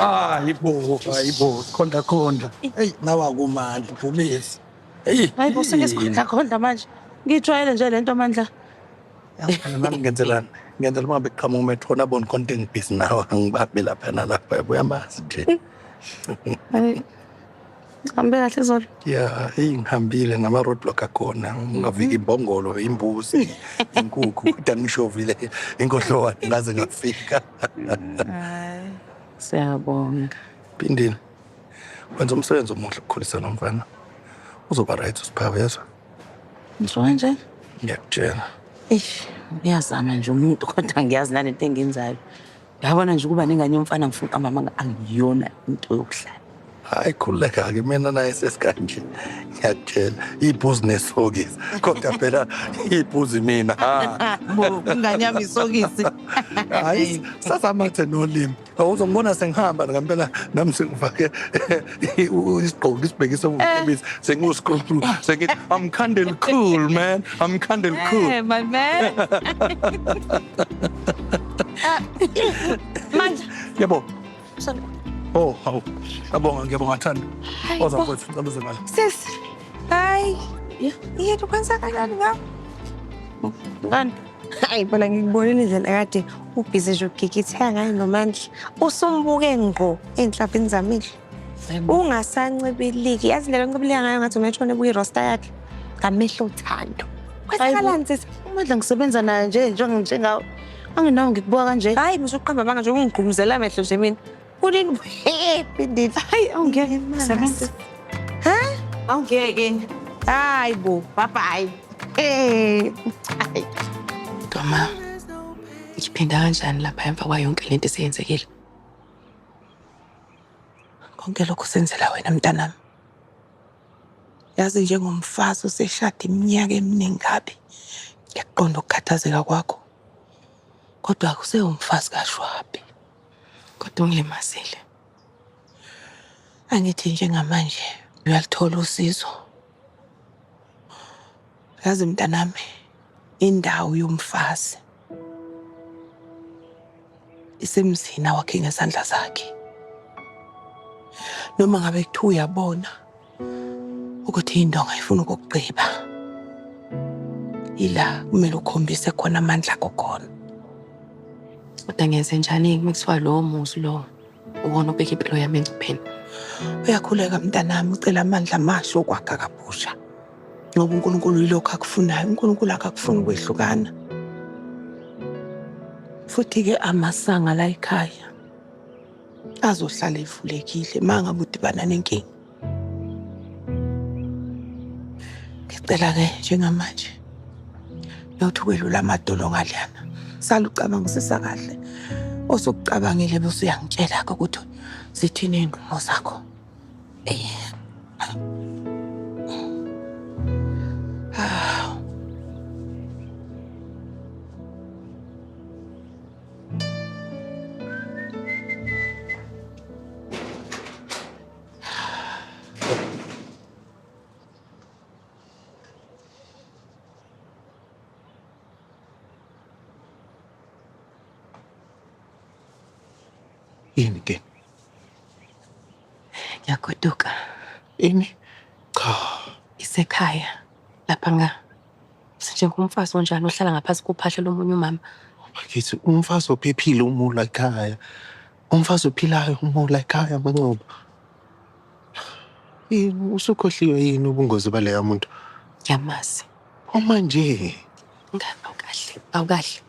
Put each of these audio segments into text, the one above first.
Hayi bo, hayi bo, khonda khonda. Eyi, nawa kumandla, Bhubesi. Eyi. Hayi bo, sengesikhondla khondla manje. Ngijwayele nje lento Mandla. Yazi nami ngenzelani? Ngenzela uma ngabe kuqhamuka umethona abone khona into engibhizi nawe angibambe lapha nalapha yabo uyamazi nje. Hayi. Hambe kahle izolo. Ya, eyi ngihambile nama roadblock akhona. Ungavika imbongolo, imbuzi, inkukhu, kodwa ngishovile inkohlowane ngaze ngafika. Hayi. Siyabonga. Phindile. Wenza umsebenzi omuhle ukukhulisa lo mfana. Uzoba right uSiphawe yezwa. Ngisho kanje? Ngiyakutshela. Eish, uyazama nje umuntu kodwa ngiyazi nalento engiyenzayo. Yabona nje ukuba nengane yomfana ngifuna uqamba amanga angiyona into yokudlala. Hayi khululeka-ke mina naye sesikanje ngiyakutshela iy'phuzi nesokisi kodwa phela iy'phuzi mina ha Bo, ingane yami isokisi. Hayi sasamathe nolimi uzongibona sengihamba ngempela nami sengifake isigqoko isibhekise ububisi sengiwuskrunkru sengithi I'm candle cool man, I'm candle cool. Hey, my man. Mandla. Yebo. Sorry. Oh, hawu. Ngiyabonga, ngiyabonga Thando. Oza mfowethu, ngicela uze ngale. Sis. Hayi. Yethu kwenzakalani ngam? Ngani? Hayi bona ngikubonile indlela kade ubhizi nje ugigitheka ngayo noMandla. Usumbuke ngqo ey'nhlabini zamehlo. Ungasancibiliki. Yazi indlela oncibilika ngayo ngathi umetshone ebuka irosta yakhe. Ngamehlo othando. Kwenzakalani sisi? UMandla ngisebenza naye nje njengawe. Anginawo ngikubuka kanje. Hayi musuqamba amanga nje ungigqumzela amehlo nje mina. Kunini Phindile. Hayi awungeke. Sebenza. Ha? Awungeke. Hayi bo, bye bye. Eh. Hayi. Doma, ngiphinda kanjani lapha emva kwayo yonke lento eseyenzekile? Konke lokhu senzela wena mntanami. Yazi njengomfazi oseshade iminyaka eminingi kabi, ngiyakuqonda ukukhathazeka kwakho. Kodwa akusewumfazi kaShwabi. Kodwa ungilimazile. Angithi njengamanje uyalithola usizo. Yazi mntanami, indawo yomfazi isemzini awakhe ngezandla zakhe. Noma ngabe kuthiwa uyabona ukuthi indonga ifuna ukukugqiba, ila kumele ukhombise khona amandla akho khona. Kodwa ngenze njani uma kuthiwa lowo muzi lowo uwona obeka impilo yami engcupheni? Uyakhuleka mntanami, ucela amandla amasha okwakha kabusha. Ngoba uNkulunkulu yilokho akufunayo. uNkulunkulu akakufuni ukwehlukana. Futhi-ke amasanga la ekhaya azohlala evulekile uma ngabe udibana nenkinga. Ngicela-ke njengamanje nothi ukwelula amadolo ngaleyana. Sala ucabangisisa kahle. Osukucabangile bese uyangitshela-ke ukuthi zithini iy'nqumo zakho. Yini ke? Ngiyagoduka. Ini? Cha. Isekhaya lapha nga njengomfazi onjani ohlala ngaphansi kophahla lomunye umama. Bakithi umfazi ophephile umula ekhaya. Umfazi ophilayo umula ekhaya Mancoba. Yini usukhohliwe yini ubungozi baleya muntu? Ngiyamazi. Uma nje. Ngani awukahle. Awukahle.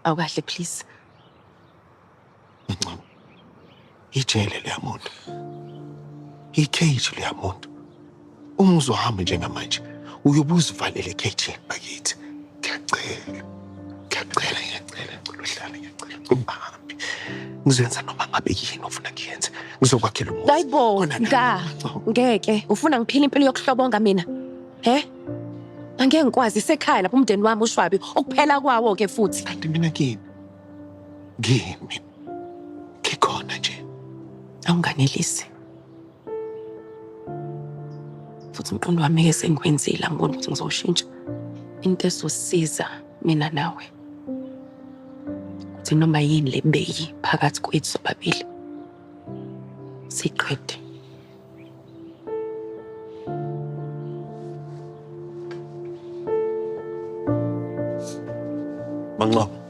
Awukahle please. Mancoba. Ijele leya muntu. I-cage leya muntu. Uma uzohamba njengamanje uyobe uzivalele ekhejini bakithi. Ngiyacela. Ngiyacela, ngiyacela, ngicela uhlale, ngiyacela. Ungahambi. Ngizoyenza noma ngabe yini ofuna ngiyenze. Ngizokwakhela umuzi. Hayibo, Khona la. nga ngeke. Ufuna ngiphile impilo yokuhlobonga mina? He? Angeke ngikwazi isekhaya lapho umndeni wami ushwabi ukuphela kwawo ke futhi. Kanti mina kini. Ngimi mina. Ngikhona nje. Awunganelisi. Futhi umqondo wami ke sengiwenzile angiboni ukuthi ngizoshintsha. Into esosiza mina nawe ukuthi noma yini le beyi phakathi kwethu sobabili. Siqede. Manqoba.